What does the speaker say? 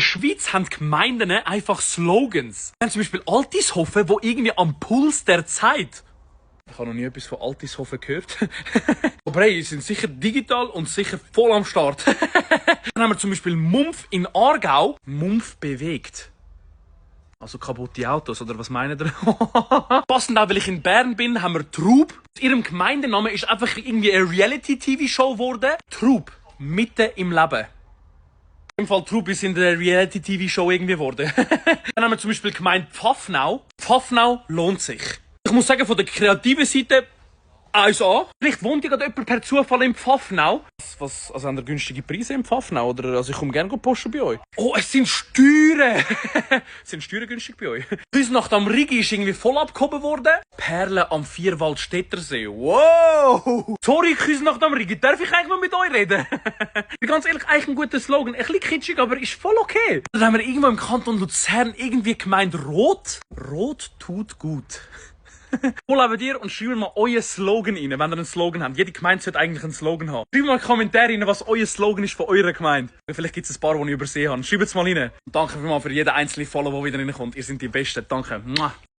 der Schweiz haben die Gemeinden einfach Slogans. Wir haben zum Beispiel Altishofen, wo irgendwie am Puls der Zeit. Ich habe noch nie etwas von Altishofen gehört. Aber hey, die sind sicher digital und sicher voll am Start. Dann haben wir zum Beispiel Mumpf in Aargau. Mumpf bewegt. Also kaputte Autos, oder was meint ihr? Passend auch, weil ich in Bern bin, haben wir Trub. Ihrem Gemeindename ist einfach irgendwie eine Reality-TV-Show geworden. Trub. Mitten im Leben. Im Fall Trub ist in der Reality-TV-Show irgendwie geworden. Dann haben wir zum Beispiel gemeint Pfaffnau. Pfaffnau lohnt sich. Ich muss sagen, von der kreativen Seite 1A. Vielleicht wohnt ja gerade jemand per Zufall in Pfaffnau. Also haben ihr günstige Preise in Pfaffnau? Oder, also ich komme gerne posten bei euch. Oh, es sind Steuern! Sind Steuern günstig bei euch? Küsnacht am Rigi ist irgendwie voll abgehoben worden. Perlen am Vierwaldstättersee. Wow! Sorry, Küsnacht am Rigi, darf ich eigentlich mal mit euch reden? Ganz ehrlich, eigentlich ein guter Slogan. Ein bisschen kitschig, aber ist voll okay. Dann haben wir irgendwo im Kanton Luzern irgendwie gemeint Rot. Rot tut gut. Wo lebt ihr? Und schreibt mal euren Slogan rein, wenn ihr einen Slogan habt. Jede Gemeinde sollte eigentlich einen Slogan haben. Schreibt mal in die Kommentare rein, was euer Slogan ist von eurer Gemeinde. Vielleicht gibt es ein paar, die ich übersehen habe. Schreibt es mal rein. Und danke für jeden einzelnen Follow, der wieder reinkommt. Ihr seid die Besten. Danke.